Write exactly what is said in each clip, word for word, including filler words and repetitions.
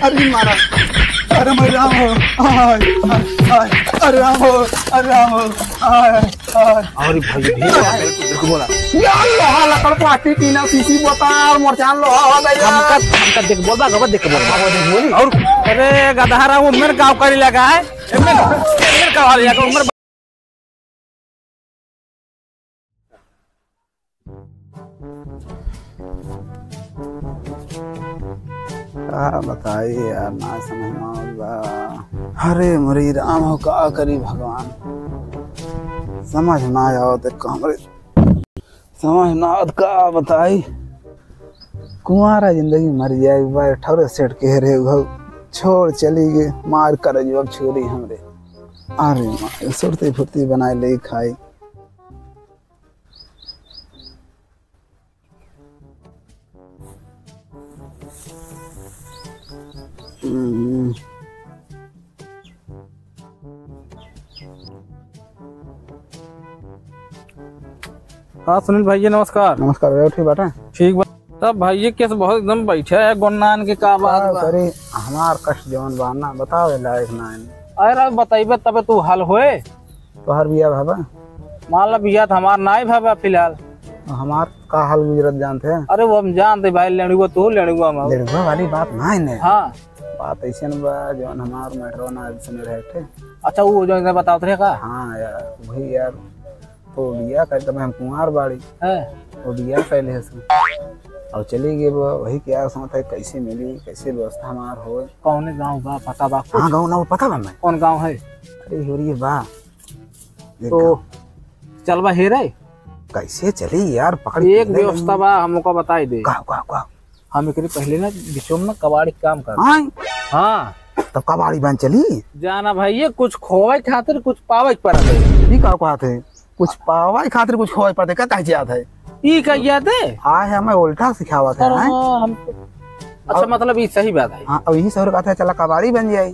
अरे मारा, अरे मैं राम हो, आय, आय, आय, अरे राम हो, अरे राम हो, आय, आय। अरे भाई, ढेर हो गया, कुछ बोला। या लोहा लकड़ प्लास्टिक टीना शीशी बोतल मोरचान लोहा हो गया। हमका, हमका देख बोल बा, गबा देख बोल बा। हाँ, वो देख बोली। और अरे गदहा रहा, उम्र का करी लगा है? उम्र, उम्र का वाली लगा, उम्र का बताई यार, ना समझ में आवत बा। अरे मोरी राम हो, का करी भगवान, समझ ना आवत है हमरे, समझ ना आवत, का बताई। कुंवारा जिंदगी मर जाए, एक बार ठौरे सेठ के रे घाव छोड़ चली गए, मार कर जवाब छोड़ी हमरे। अरे माँ, सुरती फुर्ती बनाए ले खाई। हम्म। हाँ सुनील भाई जी, नमस्कार। नमस्कार भैया, ठीक बाटे? ठीक बा। तब भाई ये केस बहुत एकदम बैठे है, गोन्नान के का बात का बा? करी, हमार कष्ट जवन बा ना, बतावे लायक ना है। अरे अब बताइबे तबे तू हल होए। तोहार बिया भवा? मान ला बिया तो हमार नाई भवा फिलहाल। हमार का हाल गुजरत जानते हैं? अरे वो हम जानते भाई, लेड़ुआ तू, लेड़ुआ हम। लेड़ुआ वाली बात ना है ने। हाँ। बात ऐसे न बा, जौन हमार मैटरवा ना सुने रहे थे। अच्छा, वो जो इधर बतावत रहे का? हाँ यार, वही यार, तो बिया कर, तब हम कुंवार बाड़ी। हैं? वो बिया कर ले हसन। और चली गई वो, वही क्या समझता है, कैसे मिली, कैसे व्यवस्था हमार हो। कौने गाँव बा, पता बा कुछ? हाँ, गाँव ना, वो पता बा मैं। कौन गाँव है? अरे, होरी बा। एक तो गाँव। चलबा हेरे? कैसे चली यार, पकड़ के एक ले व्यवस्था लेंगे। बा, हम ओका बताई दे। का, का, का? हम एकरे पहले ना बिचोम ना कबाड़ी के काम कर। हाँ? हाँ। तब कबाड़ी बन चली? जाना भाई, ये कुछ खोवे खातिर कुछ पावे के पड़त है। ई का कहत है? कुछ पावे खातिर कुछ खोवे पड़त है, का कहे जात है? ई का जात है? हाँ, है, हमें उल्टा सिखावत है, अरे हैं? हाँ, हम तो, अच्छा, और मतलब, ई सही बात है। हाँ, और यही सही बात है, चला कबाड़ी बन जाए।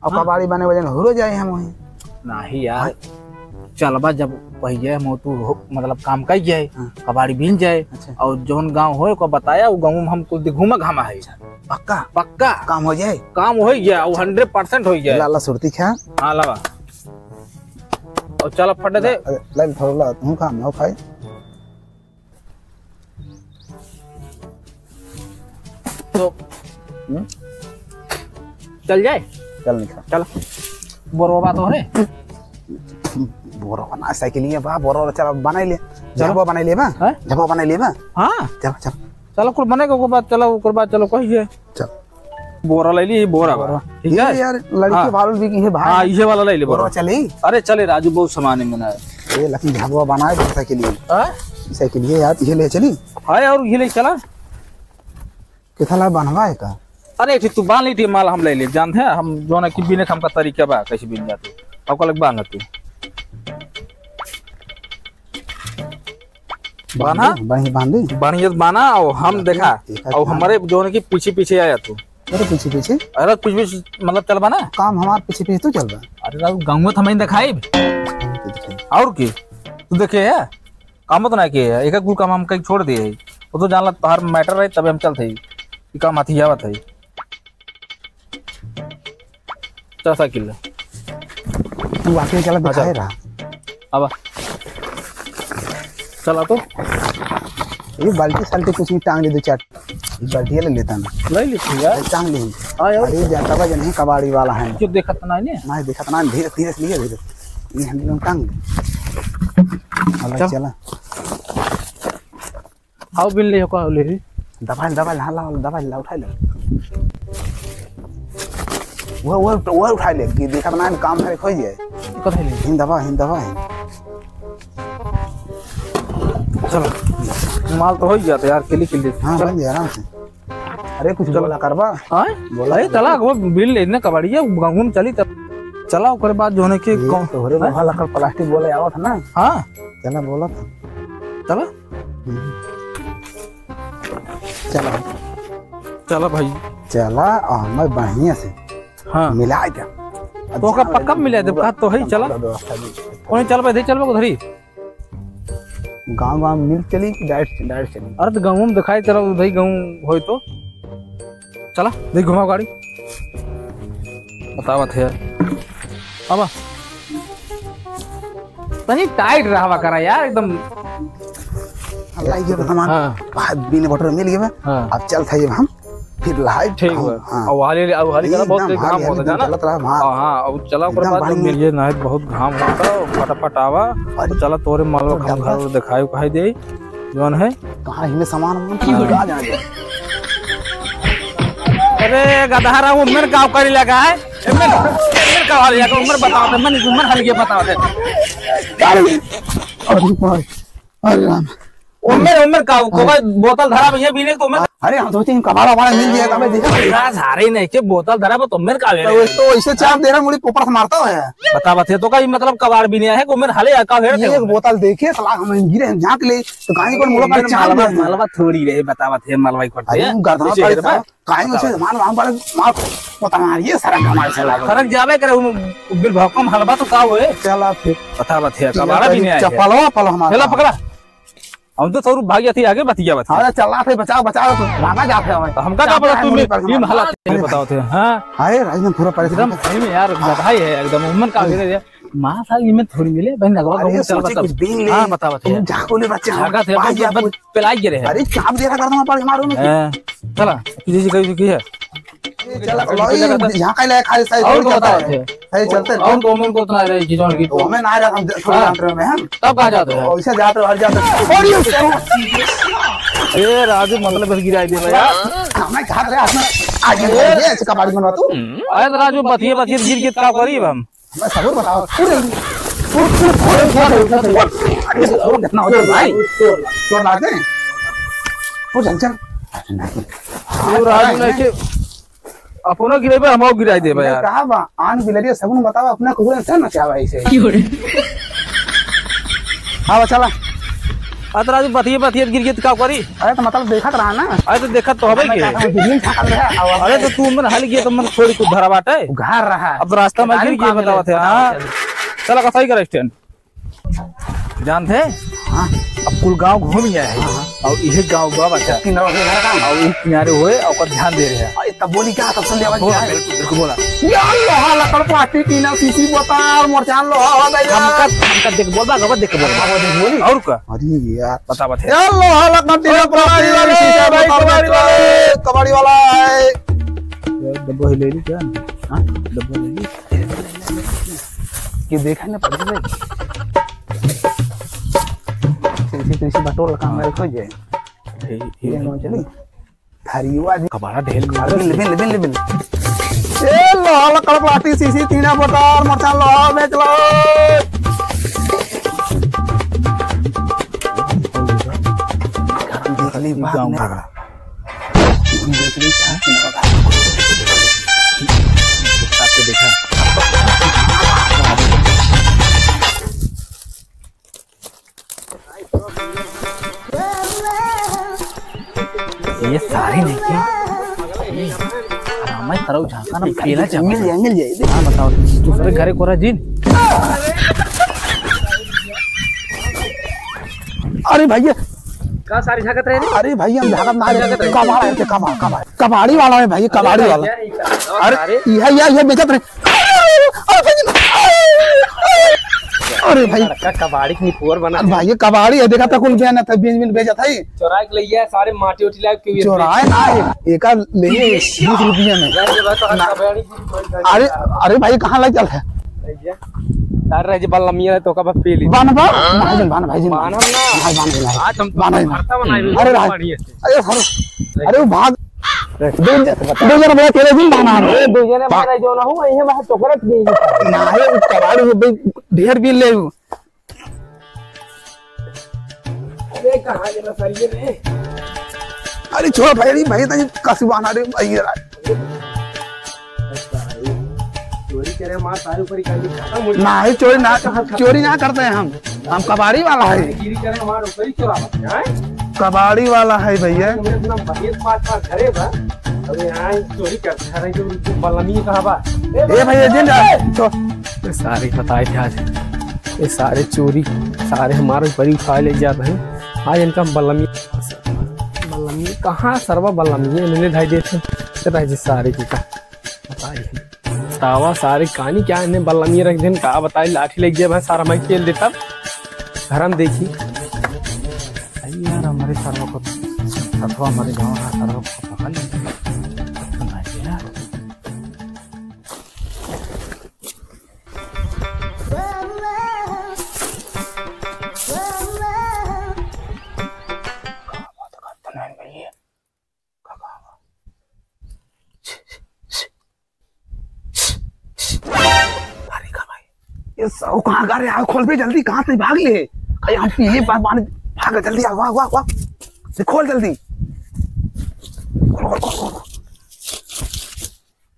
और हाँ। कबाड़ी बने वजन हुरो जाए हम वहीं। नहीं यार, हाँ। चलबा जब पहिए हम तू हो, मतलब काम कर जाए, हाँ। कबाड़ी बीन जाए, अच्छा। और जौन गाँव होए ओका बताया, वो गाँव में हम कुल घूमा घामा है। अच्छा, पक्का? पक्का। काम हो जाए? काम हो गया, वो हंड्रेड परसेंट हो गया। लाला सुरती खा। हाँ, लावा। और चला फटे दे। ला, ला, थोड़ा ला, तू खा, मैं खाई। तो हम्म? चल जाए? चल निकल। चल। बोरवा तो है। बोरवा ना, साइकिल ये बा, बोरवा चल बनाई ले। चलो। झबवा बनाई ले बा? हैं? झबवा बनाई ले बा? हाँ। चल, चल। चलो, कुल बने के ओकर बाद, चलो, ओकर बाद, चलो, कहिए। चल। बोरा ले ली, बोरा बा। बोरा। ठीक ये है? यार, लड़की हाँ। बालू भी की है भाई। हाँ, ये वाला ले ले, बोरा बोरा। चली? अरे, चले राजू, बहुत सामान है मना। ये लकी झबवा बनाए दे साइकिल ये। हाँ? साइकिल ये यार, ये ले चली? हाँ, और ये ले चला। किथा ला बनवा है का? अरे, ठीक, तू बांध ली, ठीक, माल हम ले ले, जानते हैं, हम जो ना कि बिने हमका तरीका बा, कैसे बिन जाते। अब कल बांध तू। बांधा? बांधी, बांधी, बांधी। बढ़िया से बांधा, और हम बांधी, देखा, देखा और था। हमारे जो है कि पीछे पीछे आया तू। अरे पीछे पीछे? अरे पीछे पीछे, मतलब चल बना। काम हमार पीछे पीछे तू चल बा। अरे राहुल, गाँव में तो हमें दिखाई। हम तो दिखाई। और की? तू देखे है? काम तो ना किए है, एक एक काम हम कहीं छोड़ दिए है। वो तो जान ला, तोहार मैटर रहे, तबे हम चलते ही। ये काम हाथी आवत है। चल साइकिल ले। तू आके चला, अच्छा। दिखाए रहा। अब चला तो। ये बाल्टी साल्टी कुछ नहीं, टांग ले दो चार। ये बाल्टी ले लेता ना। ले लेती यार। अरे टांग ले। हाँ यार। अरे जानता बा जन है कबाड़ी वाला है। जो देखत ना है ने? ना देखत ना, धीरे धीरे से लिए धीरे। ये हम लोग टांग ले। चला, चल। चला। आओ बिन ले, का ले? दबाइल, दबाइल, हाँ, लाओ, दबाइल, ला, उठाई ले। वो, वो, वो उठाई ले, कि देखत ना, काम करे, खोई जाए। कथी ले? हिन दबा, हिन दबा, हिन। चलो, माल तो हो ही जाता यार, किली, किली। हाँ, चल। बन जाए आराम से। अरे, कुछ चलो। बोला करबा? हाँ? बोला अरे, करबा? चला, वो बिन ले, इतने कबाड़िया, गहूम चली, तब चला, ओकरे बाद जो है कि ये कौन, तोहरे हैं? लोहा लकड़ प्लास्टिक बोले आवत है ना? हाँ। चला, बोला था। चला। चला। चला भाई। चला, आ, मैं बढ़िया से हाँ। मिला दे। तो ओका पक्का मिला दे, का तो है, चला। व्यवस्था भी। कौन चल भाई, दे चल भाई उधर ही। गाँव, गाँव मिल चली कि डायरेक्ट, डायरेक्ट चली? अरे तो गाँव में दिखाई तेरा उधर ही गाँव होय तो। चला, देख घुमाओ गाड़ी। बतावत है। अब तनी टाइट रहवा करा यार, एकदम। अल्लाह, ये तो हमार हाँ। भाई बीन बटर मिल गया। हाँ। अब चल था ये हम फिर लाइव ठीक खाऊं। बा। हाँ। अब हाली, अब हाली करा, बहुत एकदम तेज घाम हाली, होता एकदम जाना। चलत रहा, हाँ। हाँ, हाँ, अब चला ओकर एकदम बाद पानी मिल जाए, नहीं तो बहुत घाम होता, फटाफट आवा। अरे। तो चला तोरे मालवा तो हम डब्बा घर दिखाई उखाई दे, जौन है। कहाँ इनमें सामान वामान की लगा जाए। अरे गदहा रहा, उम्र का करी लगा है? उम्र, उम्र का वाली लगा, उम्र बताओ तो, मन उम्र हल्के बताओ दे। अरे, अरे भाई। अरे राम। उम्र, उम्र का, को हाँ। का बोतल धरा भैया पीने को उम्र। अरे हम सोचे हम कबाड़ा वाड़ा मिल जाएगा, मैं देखा। का सारे नहीं के बोतल धरा, वो तो उम्र का ले तो, तो ऐसे चाप दे रहा, मुड़ी पोपड़ा से मारता है। बता बते तो का, ये मतलब कबाड़ भी नहीं है, उम्र हाले का हेर ये एक बोतल देखे, साला हम गिरे, हम झांक ले, तो कहीं कौन मुड़ा पर उम्र चाप मालवा, दे। मालवा थोड़ी रहे, बता बते मालवा ही करते अरे हैं। हम गर्दन ऐसे पर हेर बा। काहे बताओ। उसे मार, मार, मार, मार, पता मार, ये सारा कमाल से लागल। सरक जाबे करे, उ, उ बिल भौकम हलवा तो का होए? चला फिर। पता बतिया, ये कबाड़ा भी करी नहीं आया। चप्पलवा पल हमारा। चला पकड़ा। हम तो सौरूप भाग जाती आगे बतिया बतिया। अरे चला फिर, बचाओ, बचाओ, तो भागा जाते हैं। तो हमका का चाप पता है तू मुड़ी में, पर ये हमारा। हालत है, बताओ थे, हाँ? अरे राजन पूरा परेशान एकदम है। सही में यार, बधाई है, एकदम उम्र का गिरे है। माँ साल ये में थोड़ी मिले, बहन, अगवा अरे, गवा चल सोचे बता। कुछ बीन ले। हाँ, बता, बता। तुम झाको ले बच्चे, हम झाका थे, पास बस, जा बस पूछ। पिलाई गिरे हैं। अरे, चाप दे रहा करता हूँ, पर मारो ना। हाँ, चला, तुझे जी कही चुकी है। ये चला, लो, ये झाका ले, खाली सही और थोड़ी को जाता बताओ है। थे। सही चलते हैं। और को, उमर को उतना रहे, जी, जौन की तो हमें ना रहा, हम थोड़ा हाँ। अंतरे में, हम। तब कहाँ जाते हैं? वैसे जाते हो, हर जाते हो। और ये ए, राजू, मतलब, बस गिराई दे यार। हमें झाक रहे, हाथ में आगे ये ऐसे कबाड़ी बनवा तू। अरे, तो राजू, बतिये, बतिये, गिर के का करी हम? मैं सबूत बताओ। उठ जल्दी। उठ, उठ, उठ, उठ, उठ, उठ। अरे, उठ, कितना हो गया भाई? चोट लाग गए? उठ, चल, चल। तू राजू नहीं के अपनो गिरेबे, हमहू गिराई देबे यार। कहा बा, आन बिलरिया सगुन बतावा, अपना कुकुर से ना चाहवा ऐसे। हाँ, बा, चला। आ तो राजू, बतिये, बतिये, गिर गिर का करी? अरे तो मतलब देखत रहा ना। अरे तो देखत तो हबे मैं के। कहता हूँ, बिल्डिंग ठाकल रहा, अब अरे तो तू मन हल गया तो मन थोड़ी कुछ धरा बाटे। घर रहा। अब तो रास्ता में गाड़ी गिर गया, कहाँ मिले? बतावत है, हाँ। चला का सही कर स्टैंड। जानते हैं? हाँ। अब कुल गांव घूम गया है। हाँ, हाँ। और यही गांव बा बचा। किनारे हो गया ना काम। और यही किनारे हुए और ओकर ध्यान दे रहे हैं। अरे तब बोली क्या, तब सुन लिया बोला, क्या है? बिल्कुल, बिल्कुल बोला। या लोहा लकड़ प्लास्टिक टीना सीसी बोतल मोरचान लोहा हो गया। हमका, हमका देख बोल बा, गबर देख बोल बा। हाँ, वो देख बोली। और का? अरे यार। बतावत है। ए लोहा लकड़ी कबाड़ी वाले, शीशा भाई, बोतल कबाड़ी वाले। कबाड़ी वाला है। यार, डब्बा ही ले ली क्या? हाँ? डब्बा ले ली? ये देखा ना, पकड़ ले। ऐसे, ऐसे, ऐसे बटोर लगा, मेरे को जे। ए, ए, ये ना चली। थारी वो आदमी कबाड़ा ढेर कर। Bill, bill, bill, bill. ए, लोहा, लकड़, प्लास्टिक, सीसी, टीना, बोतल, मोटरसाइकिल, लोहा, बेच लो। देख ली, भाग गाँव ले। भाग रहा। देख ली, भाग ले। आपको देखा। ये सारे नहीं के। हरामा तरह झांका ना, पेला चापा। मिल जाए, मिल जाए। हाँ, बताओ, दूसरे घरे कोरा जिन। अरे भैया। का सारी झांकत रहे रे? अरे भैया, हम झांकत ना रहे। झांकत रहे। कबाड़ है, कबाड़, कबाड़। कबाड़ी वाला है भाई, कबाड़ी वाला। अरे, अरे, यह, यह, यह बेचत रहे। अरे भाई। लड़का कबाड़ी के निपुअर बना। अरे भाई, ये कबाड़ी है, देखा था कुल बेचत है, बीन बीन बेचत है। चोराए के लइया सारे माटी उठी लाग के चोराए ना है, एका ले बीस रुपया में। अरे, अरे भाई, कहाँ ले चल है? सारे रह जे बल्लमिया तो का बस पी ली। बान बा? भाई जान, बान भाई जान। बान हम ना। भाई बान भाई। आज हम बान भाई। भरता बनाए अरे राज। पानी है। अरे सर, अरे वो भाग। दो जन, दो जन बड़ा तेरे दिन बाना है। ए, दो जने मारे जो ना हो, यही बाहर टोकरत गई। ना है, वो कबाड़ में भाई ढेर बिल ले वो। अरे कहाँ गेला सर ये रे? अरे छोड़ भाई, अरे भाई, तनी कसी बाना रे भाई, यार। चोरी करे, हमार सारे ऊपर ही कर दी, खत्म हो गया। नहीं, चोरी ना, चोरी ना करते हैं हम। हम कबाड़ी वाला है। चोरी करे, हमार ऊपर ही चोरा है। कबाड़ी वाला है भैया। तुमने इतना बढ़िया पाँच पाँच घरे बा, अब यहाँ चोरी करते हैं, तो उनको बल्लमी कहाँ बा? ए भैया, जिन जा, छो-, ये सारे बताए थे आज, ये सारे चोरी, सारे हमारे ऊपर ही उठा ले जाते हैं। आज इनका बल्लमी, बल्लमी कहाँ सरवा बल्लमी है, इन्होंने ढाई देते हैं, सारे की का। बताई। तावा सारे कानी क्या इन्हें बल्लमी रख देन, का बताई, लाठी लग गया भाई, सारा मैं खेल देता। घर हम देखी। अरे यार, हमारे सरवा को, सतवा हमारे गाँव का सरवा को पकड़ लिया। अरे का भाई, ये सब कहाँ गा रहे? आओ, खोल बे जल्दी, कहाँ से भाग ले? अरे हम पीले बा-, बाने, भाग जल्दी, आओ, आओ, आओ, आओ। ये खोल जल्दी। खोल, खोल, खोल,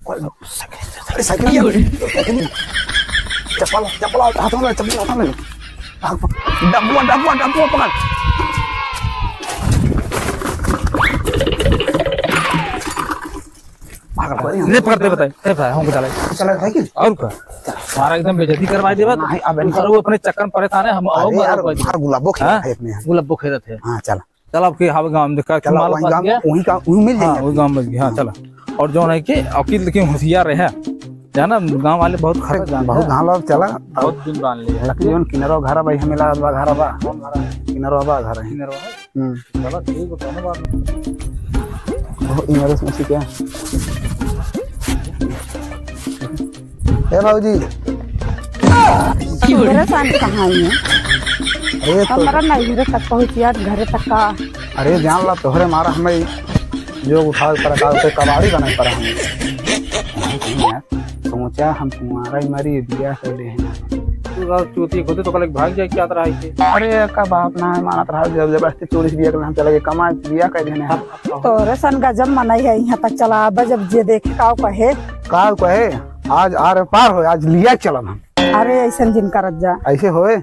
खोल। अरे साइकिल, अरे साइकिल, साइकिल। चप्पल, चप्पल, हाथों में, चप्पल हाथों में। डब्बा, डब्बा, डब्बा पकड़। भाग, भाग। नहीं पकड़ते बताए, नहीं पकड़ते, हमको चला। चला भाई कि? और का? हमारा एकदम बेइज्जती करवा देबा। नहीं, अब तू इनका सारा वो अपने चक्कर में परेशान है, हम और अरे यार, गुलाबो खेलत है अपने यहाँ। गुलाबो खेलत है। हाँ, चला। चल, अब की हवे गाँव में देखा, चला, माल वही पास गाँव, गया। वही गाँव, वही मिल हाँ, जाएगा। वही गाँव में गया, हाँ, चला। और जौन है कि अकिल लेकिन होशियार रहे, जाना गाँव वाले बहुत खराब जानते बहुत हैं। गाँव वाले चला। बहुत दिन बांध लिए। लकी जौन किनरवा घर बा, हमें लागत बा घर बा। किनरवा बा घर है। किनरवा है? हम्म। चला, ठीक है, कोनो बात नहीं। बहुत इनरस में से क्या? ए भौजी। मेरे साथ कहाँ आई है? अरे तो हमारा नैहरे तक पहुँचिया, घरे तक का? अरे जान ला, तोहरे मारा हमें जो उठावे पड़ा, का उसे कबाड़ी बनाए पड़ा हमें। सोचा हम तुम्हारा ही मारी बिया कर ले हैं। तू रहा चूती खुद तो कल भाग जाए, क्या तरह है? अरे का बाप ना है, मानत रहा, जब जबरदस्ती चोरी से बिया कर हम चले गए, कमा बिया कर देने हैं। तोरे सन गजब मनई है, यहाँ तक चला आबे, जब जे देखे काव कहे। काव कहे, आज आर पार हो, आज लिया चलब हम। अरे ऐसन जिन करत जा। ऐसे होए?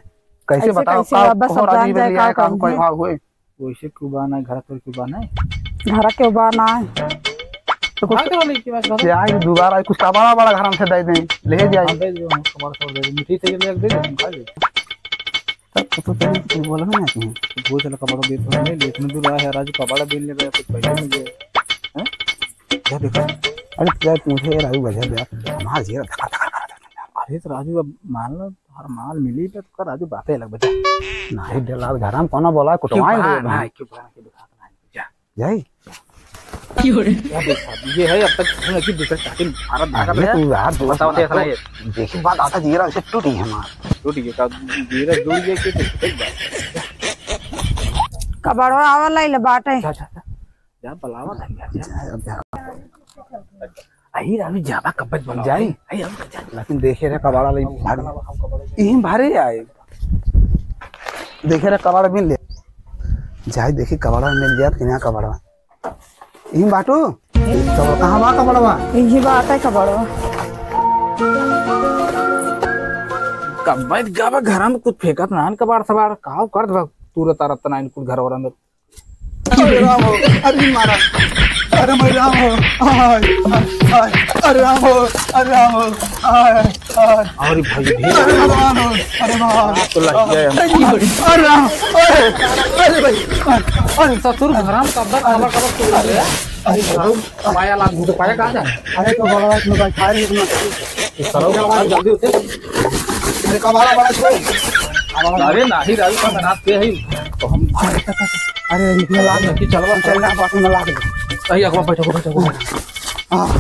कैसे ऐसे बताओ, कैसे काव, अब सब कहो जान राजी में जाए लिया काव है, काव कहे। कोई भाव होए? वैसे क्यों बा ना, घर तोर क्यों बा ना? घर क्यों बा ना? तो कुछ भाग वाली की बात बता। क्या है, दोबारा कुछ कबाड़ा बड़ा घर हमसे दे दें, ले जाए। हाँ, दे दो, हम कबाड़ा सब दे दे, मीठी से ले दे दे, हम खा ले। तब तो चलिए, कुछ बोला ना कि। वो चला कबाड़ा दे दो, नहीं, लेकिन दूर आया है, राजू कबाड़ा दे ले रहा है, कुछ पैसे मिल जाए। हैं? क्या देखा? अरे, क्या पूछे, राजू, गजब यार, हमारा जीरा धका, धका, धका, धका। अरे, तो राजू, अब मान लो, हर माल मिली पे तो राजू बातें अलग बजा। नहीं, डलाल घर हम कौन बोला, क्यों कुटवाएंगे बा भाई। ना, क्यों बा ना, क्यों बा ना, जा। जाई? क्या देखा? ये है, अब तक सुन कि दूसरे चाटी भारत भागा अरे गया। तू यार, दोस्त बताओ, ना देखना तो ये। देखी बात आता, जीरा से टूटी है हमार। टूटी है का? जीरा जुड़ गया कि टूट गया? कबाड़वा आवा लाइले बाटे। जा, जा, जा। जा, बुलावा था, जा, जा। जा, अब जा। अही रावी जावा कब्बत बन जाई। अही हम जा। लेकिन देखे रे कबाड़ा लई भाग। इही भारे आए। देखे रे कबाड़ा मिल ले। जाई देखी कबाड़ा मिल जात कि ना कबाड़ा। इही बाटू? तो कहाँ बा कबाड़वा? इही बात है कबाड़वा। कब्बत गावा घर में कुछ फेंकत ना कबाड़ सबाड़। काव करत बा तूरे तारत ना कुछ घर वर में। अरे राम हो, अरे मारा, अरे मैं राम हो, आय, आय, आय, अरे राम हो, अरे राम हो, आय, आय। अरे भाई, अरे भगवान हो, अरे भगवान। तो लग गया। अरे राम, अरे, अरे भाई, अरे, अरे ससुर घर में कब्बत खबर खबर तू लग गया। अरे बाबू। पाया लाग, मुझे पाया कहाँ जाए? अरे तो बड़ा बात में भाई, फायर निकलना। तो सरौ, जल्दी उठे। अरे कबाड़ा बड़ा छोड़। अरे नाही, राजू का नाथ पे है। तो हम अरे निकल लाग। कि चलवा, चलना, पास में लाग। सही, अगवा बैठो, बैठो, बैठो। हाँ, हाँ।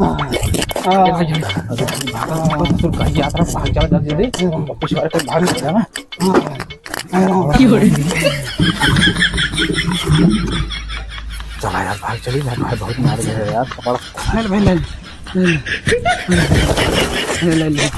हाँ। अरे भाई, अरे भाई, भागा, भागा, तू कहीं यात्रा भाग जाओ, जल्दी, जल्दी। पिछवाड़े तक भाग जाओ ना। चला यार, भाग चली ना, भाई बहुत मार गया यार, कपड़ा। ले भाई, ले ले। ले ले, ले।